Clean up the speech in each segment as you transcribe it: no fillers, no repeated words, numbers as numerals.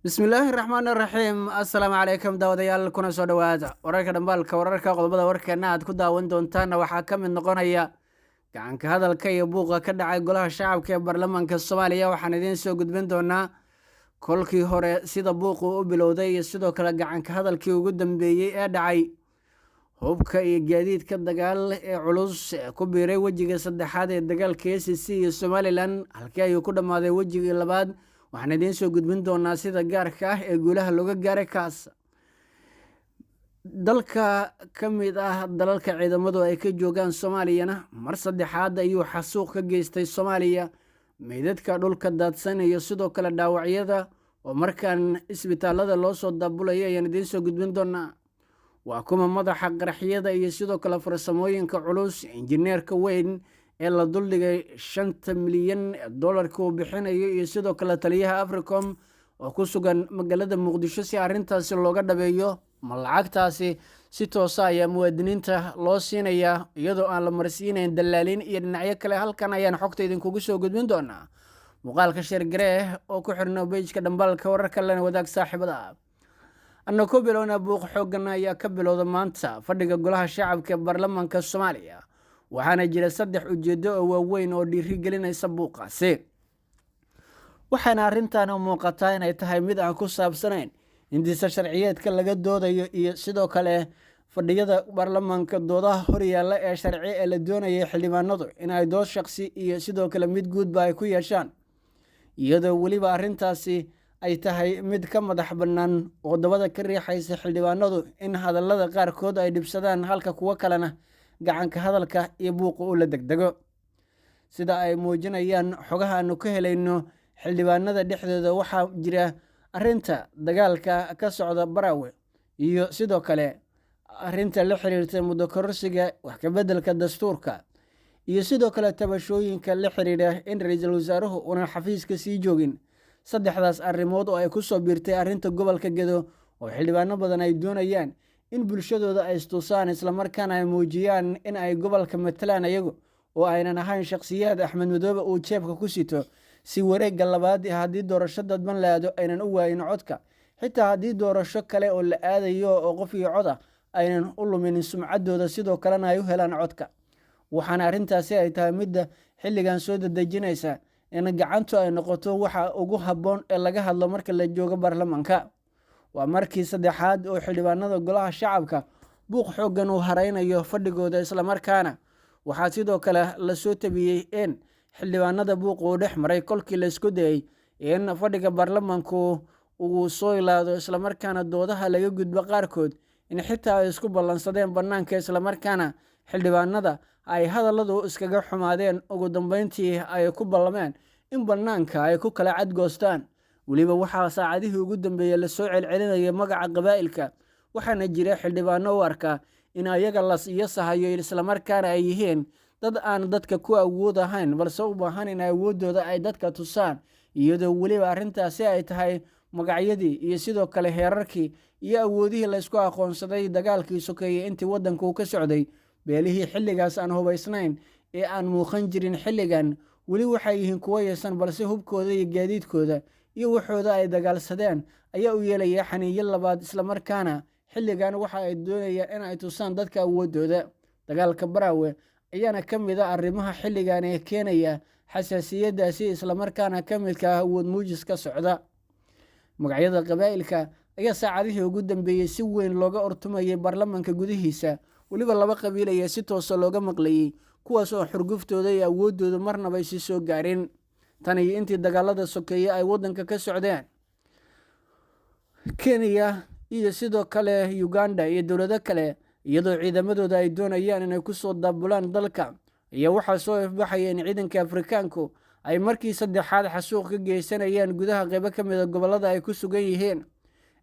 Bismillaahi raxmaan raxiim. Assalaamu calaykum daawadayaal, kuna soo dhowaada wararka dhambaalka wararka. Qodobada warkeena aad ku daawan doontaanna waxaa ka mid noqonaya gacanka hadalka iyo buuqa ka dhacay Golaha Shacabka ee Baarlamaanka Soomaaliya. Waxaan idiin soo gudbin doonaa kolkii hore sida buuqu u bilowday iyo sidoo kale gacanka hadalkii ugu dambeeyey ee dhacay. Hubka iyo gaadiidka dagaal ee culus ee ku biiray wejiga saddexaad ee dagaalka SSC iyo Somaliland, halkii ayuu ku dhammaaday wejigii labaad? Waxaan idiin soo gudbin doonaa sida gaarka ah ee guulaha looga gaaray kaas. Dalka ka mid ah dalalka ciidamadu ay ka joogaan Soomaaliyana mar saddexaad ayuu xasuuq ka geystay Soomaaliya. Meydadka dhulka daadsan iyo sidoo kale dhaawacyada oo markaan isbitaalada loo soo daabulaya ayaan idiin soo gudbin doonaa. Waa kuma madaxa qaraxyada iyo sidoo kale farsamooyinka culus, injineerka weyn ee la duldhigay 5-ta milyan ee dollarka uu bixinayo, iyo sidoo kale taliyaha Africom oo ku sugan magaalada Muqdisho si arrintaasi looga dhabeeyo? Ma lacagtaasi si toosa ayaa muwaadiniinta loo siinayaa iyadoo aan la marsiinayn dallaaliin iyo dhinacyo kale? Halkan ayaan xogta idinkugu soo gudbin doonaa. Muuqaalka share garee oo ku xirno page-ka dhambaalka wararka, lana wadaag saaxiibada. Anna ku bilowna, buuq xoogan ayaa ka bilowda maanta fadhiga Golaha Shacabka ee Baarlamaanka Soomaaliya, waxaana jira saddex ujeedo oo waaweyn oo dhiiri gelinaysa buuqaasi. Waxaana arrintan u muuqataa inay tahay mid aan ku saabsanayn hindisa sharciyeedka laga doodayo iyo sidoo kale fadhiyada baarlamaanka doodaha horyaalla ee sharci ee la doonayay xildhibaanadu in ay dood shaqsi iyo sidoo kale mid guudba ay ku yeeshaan, iyadoo weliba arrintaasi ay tahay mid ka madax bannaan oo dabada ka riixaysa xildhibaanadu in hadallada qaarkood ay dhibsadaan, halka kuwo kalena gacanka hadalka iyo buuqa u la degdego. Sida ay muujinayaan xogaha aanu ka helayno xildhibaanada dhexdooda, waxaa jira arrinta dagaalka ka socda Barawe iyo sidoo kale arrinta la xiriirta muddo kororsiga, wax ka beddelka dastuurka iyo sidoo kale tabashooyinka la xiriira in ra-iisul wasaaruhu uunan xafiiska sii joogin. Saddexdaas arrimood oo ay ku soo biirtay arrinta gobolka Gedo, oo xildhibaano badan ay doonayaan in bulshadooda ay istusaan, islamarkaana ay muujiyaan in ay gobolka matalaan iyagu oo aynan ahayn shakhsiyaad Axmed Madoobe uu jeebka ku sito, si wareegga labaad haddii doorasho dadban la aado aynan u waayin codka, xitaa haddii doorasho kale oo la aadayo oo qof iyo cod ah aynan u luminin sumcaddooda, sidoo kalena ay u helaan codka. Waxaana arrintaasi ay tahay midda xilligan soo dedejinaysa in gacantu ay noqoto waxa ugu habboon ee laga hadlo marka la joogo baarlamaanka. Waa markii saddexaad oo xildhibaanada Golaha Shacabka buuq xooggan uu hareynayo fadhigooda, islamarkaana waxaa sidoo kale lasoo tabiyey in xildhibaanada buuq uu dhex maray kolkii laisku dayey in fadhiga baarlamaanku uu soo ilaado, islamarkaana doodaha laga gudbo qaarkood, in xitaa ay isku ballansadeen bannaanka, islamarkaana xildhibaanada ay hadalladu iskaga xumaadeen, ugu dambeyntii ay ku ballameen in bannaanka ay ku kala cadgoostaan. Weliba waxaa saacadihii ugu dambeeyey lasoo celcelinaya magaca qabaa'ilka, waxaana jira xildhibaano u arka in ayaga las iyo sahayo, islamarkaana ay yihiin dad aan dadka ku awood ahayn, balse u baahan in awooddooda ay dadka tusaan, iyadoo weliba arrintaasi ay tahay magacyadii iyo sidoo kale heerarkii iyo awoodihii laysku aqoonsaday dagaalkii sokeeyey intii waddanka uu ka socday. Beelihii xilligaas aan hubaysnayn ee aan muuqan jirin xilligan weli waxay yihiin kuwo yeesan, balse hubkooda iyo gaadiidkooda iyo waxooda ay dagaalsadeen ayaa u yeelaya xaniiyo labaad, islamarkaana xilligan waxa ay doonayaan in ay tusaan dadka awooddooda. Dagaalka Baraawe ayaana ka mid a arrimaha xilligan ee keenaya xasaasiyaddaasi, islamarkaana ka midka ah awood muujis ka socda. Magacyada qabaa'ilka ayaa saacadihii ugu dambeeyey si weyn looga ortumayay baarlamaanka gudihiisa. Weliba laba qabiil ayaa si toosa looga maqlayey, kuwaas oo xurguftooda iyo awooddooda marnaba aysi soo gaarin tan iyo intii dagaalada sokeeye ay waddanka ka socdeen. Kenya iyo sidoo kale Uganda iyo dowlado kale, iyadoo ciidamadooda ay doonayaan inay kusoo daabulaan dalka, ayaa waxaa soo ifbaxaya in ciidanka Afrikaanku ay markii saddexaad xasuuq ka geysanayaan gudaha qeybo ka mid a gobollada ay ku sugan yihiin.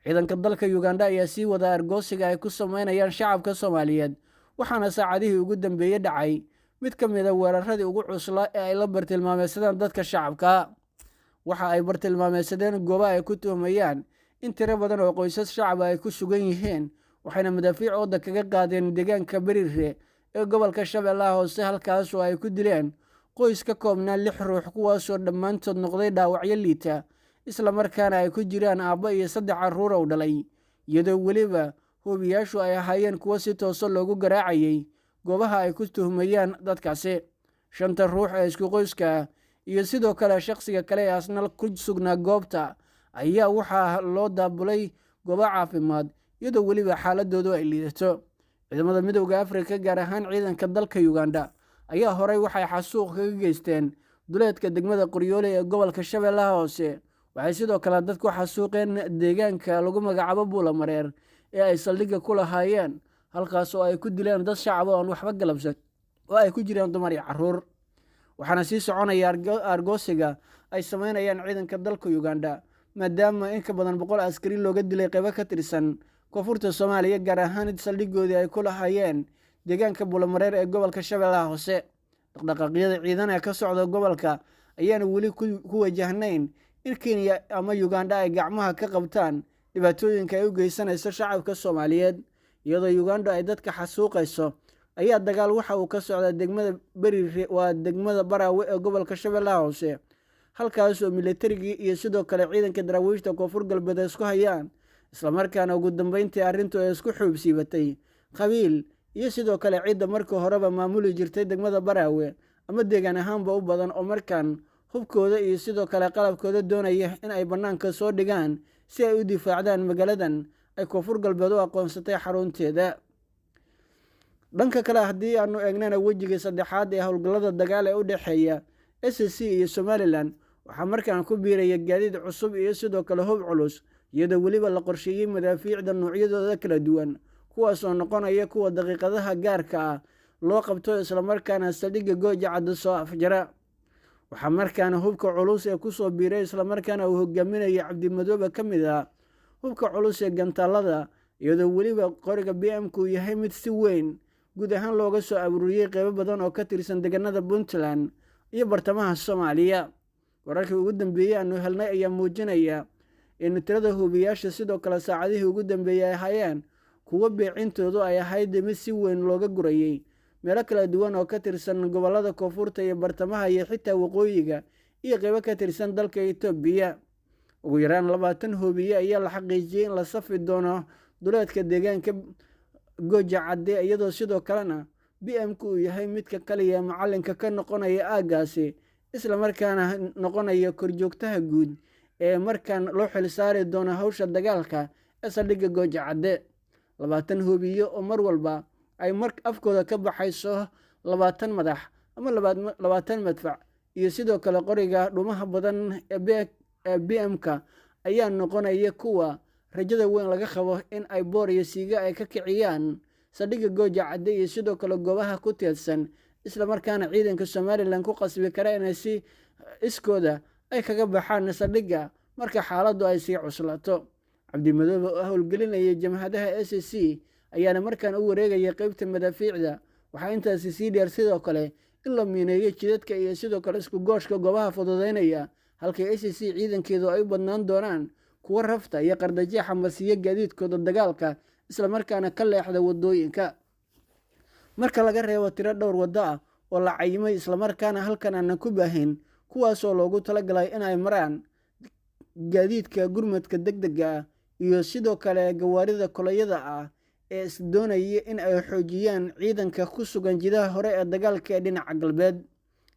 Ciidanka dalka Uganda ayaa sii wada argoosiga ay ku sameynayaan shacabka Soomaaliyeed, waxaana saacadihii ugu dambeeyey dhacay mid ka mid a weeraradii ugu cuslaa ee ay la bartilmaameysadeen dadka shacabka. Waxa ay bartilmaameysadeen goobo ay ku tuhmayaan in tiro badan oo qoysas shacaba ay ku sugan yihiin, waxayna madaafiic ooda kaga qaadeen deegaanka Beriire ee gobolka Shabeellaha Hoose, halkaas oo ay ku dileen qoys ka koobnaa lix ruux, kuwaasoo dhammaantood noqday dhaawacyo liita. islamarkaana ay ku jiraan aabbo iyo 3 carruur oo dhalay, iyadoo weliba hoobiyaashu ay ahaayeen kuwo si tooso loogu garaacayay goobaha ay ku tuhmayaan dadkaasi. 5 ruux ee isku qoyska iyo sidoo kale shakhsiga kale ee asna ku sugnaa goobta ayaa waxaa loo daabulay goobo caafimaad, iyadoo weliba xaaladoodu ay liidato. Ciidamada Midowga Afrika, gaar ahaan ciidanka dalka Uganda, ayaa horey waxay xasuuq kaga geysteen duleedka degmada Qoryoole ee gobolka Shabeellaha Hoose. Waxay sidoo kale dadku xasuuqeen deegaanka lagu magacaabo Buulamareer ee ay saldhigga ku lahaayeen, halkaas oo ay ku dileen dad shacab oo aan waxba galabsan oo ay ku jiraan dumar iyo carruur. Waxaana sii soconaya argoosiga ay sameynayaan ciidanka dalka Uganda, maadaama in ka badan 100 askari looga dilay qaybo ka tirsan koonfurta Soomaaliya, gaar ahaan saldhiggoodii ay ku lahaayeen deegaanka Buulamareer ee gobolka Shabeellaha Hoose. Dhaqdhaqaaqyada ciidan ee ka socda gobolka ayaana weli ku wajahnayn in Kenya ama Uganda ay gacmaha ka qabtaan dhibaatooyinka ay u geysanayso shacabka Soomaaliyeed. Iyadoo Uganda ay dadka xasuuqayso ayaa dagaal waxa uu ka socdaa degmada Beri, waa degmada Baraawe ee gobolka Shabeellaha Hoose, halkaas oo militarigii iyo sidoo kale ciidanka daraawiishta Koonfur Galbeed ay isku hayaan, islamarkaana ugu dambeyntii arrintu ay isku xuubsiibatay qabiil iyo sidoo kale ciidda markii horeba maamuli jirtay degmada Baraawe ama deegaan ahaanba u badan oo markaan hubkooda iyo sidoo kale qalabkooda doonaya in ay bannaanka soo dhigaan si ay u difaacdaan magaaladan ay Koonfur Galbeed u aqoonsatay xarunteeda. Dhanka kale, haddii aanu eegnana wejiga saddexaad ee howlgallada dagaal ee u dhexeeya SSC iyo Somaliland, waxaa markaan ku biiraya gaadiid cusub iyo sidoo kale hub culus, iyadoo weliba la qorsheeyey madaafiicda noocyadooda kala duwan, kuwaas oo noqonaya kuwa daqiiqadaha gaarka ah loo qabto islamarkaana saldhigga Gooja Cadde soo afjara. Waxaa markaana hubka culus ee kusoo biiray islamarkaana uu hogaaminayo Cabdimadoobe ka mid ah hubka culus ee gantaalada, iyadoo weliba qoriga BM-ku yahay mid si weyn guud ahaan looga soo aruuriyey qeybo badan oo ka tirsan deegaanada Puntland iyo bartamaha Soomaaliya. Wararkii ugu dambeeyey aanu helnay ayaa muujinaya in tirada hubiyaasha sidoo kale saacadihii ugu dambeeyey ay ahaayeen kuwo beecintoodu ay ahayd mid si weyn looga gurayey meelo kala duwan oo ka tirsan gobollada koonfurta iyo bartamaha iyo xitaa waqooyiga iyo qeybo ka tirsan dalka Itoobiya. Ugu yaraan 20 hubiye ayaa la xaqiijiyey in la safi doono duleedka deegaanka Gooja Cadde, iyadoo sidoo kalena BM-ku uu yahay midka kaliya macalinka ka noqonaya aaggaasi, islamarkaana noqonaya korjoogtaha guud ee markaan loo xilsaari doono hawsha dagaalka ee saldhigga Gooja Cadde. 20 hubiye oo mar walba ay mar afkooda ka baxayso 20 madax ama 20 madfac iyo sidoo kale qoriga dhumaha badan ee BM-ka ayaa noqonaya kuwa rajada weyn laga qabo in ay boor iyo siiga ay ka kiciyaan saldhigga Gooja Cadde iyo sidoo kale goobaha ku teedsan, islamarkaana ciidanka Somaliland ku qasbi kara inay si iskooda ay kaga baxaan saldhigga marka xaaladdu ay sii cuslaato. Cabdimadoobe oo howlgelinaya jamhadaha SSC ayaana markaan u wareegaya qeybta madaafiicda. Waxaa intaasi sii dheer sidoo kale in la miineeyo jidadka iyo sidoo kale isku gooshka goobaha fududeynaya, halka SSC ciidankeedu ay u badnaan doonaan kuwa rafta iyo qardajeexa masiyo gaadiidkooda dagaalka, islamarkaana ka leexda waddooyinka. Marka laga reebo tiro dhowr waddo ah oo la cayimay islamarkaana halkan aanan ku baahin, kuwaasoo loogu talagalay in ay maraan gaadiidka gurmadka degdega ah iyo sidoo kale gawaarida kolayada ah ee is doonaya in ay xoojiyaan ciidanka ku sugan jidaha hore ee dagaalka ee dhinaca galbeed.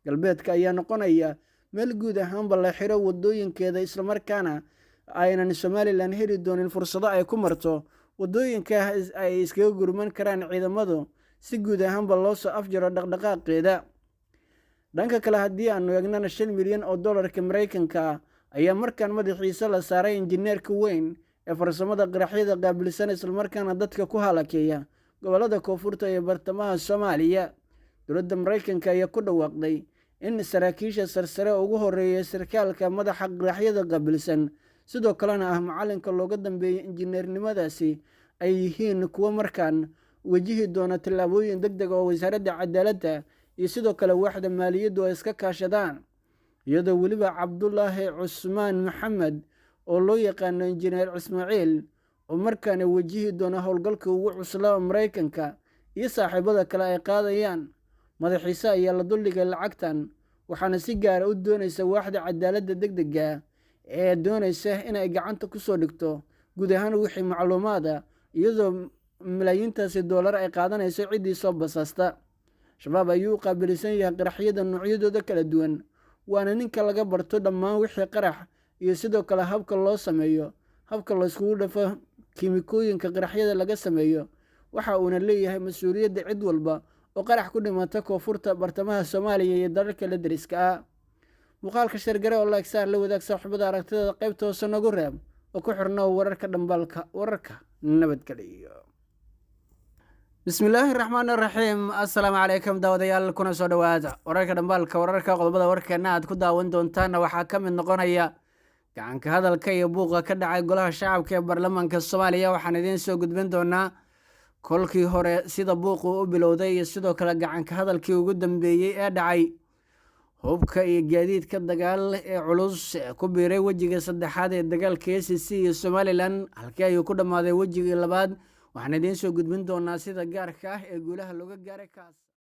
Galbeedka ayaa noqonaya meel guud ahaanba la xiro waddooyinkeeda, islamarkaana aynan Somaliland heli doonin fursado ay ku marto waddooyinka ay iskaga gurman karaan ciidamadu si guud ahaanba loo soo afjaro dhaqdhaqaaqeeda. Dhanka kale, haddii aanu eegnana $5 milyan oo dollarka Maraykanka ah ayaa markaan madaxiisa la saaray injineerka weyn ee farsamada qaraxyada qaabilsan, islamarkaana dadka ku halakeeya gobollada koonfurta iyo bartamaha Soomaaliya. Dowladda Maraykanka ayaa ku dhawaaqday in saraakiisha sarsare ugu horeeya sarkaalka madaxa qaraxyada qaabilsan, sidoo kalena ah macalinka looga dambeeyay injineernimadaasi, ay yihiin kuwo markaan wajihi doona tallaabooyin deg deg oo wasaaradda cadaaladda iyo sidoo kale waaxda maaliyaddu ay iska kaashadaan, iyadoo weliba Cabdulaahi Cusmaan Maxamed oo loo yaqaano Injineer Ismaaciil oo markaana wajihi doona howlgalka ugu cuslaa Maraykanka iyo saaxiibada kale ay qaadayaan. Madaxiise ayaa la duldhigay lacagtan, waxaana si gaara u doonaysa waaxda cadaaladda degdega ee doonaysa inay gacanta kusoo dhigto guud ahaan wixii macluumaad ah, iyadoo malaayiintaasi doolar ay qaadanayso ciddii soo basaasta. Shabaab ayuu u qaabilisan yahay qaraxyada noocyadooda kala duwan, waana ninka laga barto dhammaan wixii qarax iyo sidoo kale habka loo sameeyo, habka layskugu dhafo kiimikooyinka qaraxyada laga sameeyo. Waxa uuna leeyahay mas-uuliyadda cid walba oo qarax ku dhimata koonfurta, bartamaha Soomaaliya iyo dalalka la deriska ah. Muuqaalka share garee oo like saar, la wadaag saaxiibada aragtidada, qaybta hoose nagu reeb oo ku xirno wararka Dhambaalka Wararka. Nabadgeliyo. Bismillaahi raxmaan raxiim. Assalaamu calaykum daawadayaal, kuna soo dhowaada wararka Dhambaalka Wararka. Qodobada warkeena aad ku daawan doontaanna waxaa ka mid noqonaya gacanka hadalka iyo buuqa ka dhacay Golaha Shacabka ee Baarlamaanka Soomaaliya. Waxaan idiin soo gudbin doonaa kolkii hore sida buuqu u bilowday iyo sidoo kale gacanka hadalkii ugu dambeeyey ee dhacay. Hubka iyo gaadiidka dagaal ee culus ee ku biiray wejiga saddexaad ee dagaalka SSC iyo Somaliland, halkii ayuu ku dhammaaday wejigii labaad? Waxaan idiin soo gudbin doonaa sida gaarka ah ee guulaha looga gaaray kaas.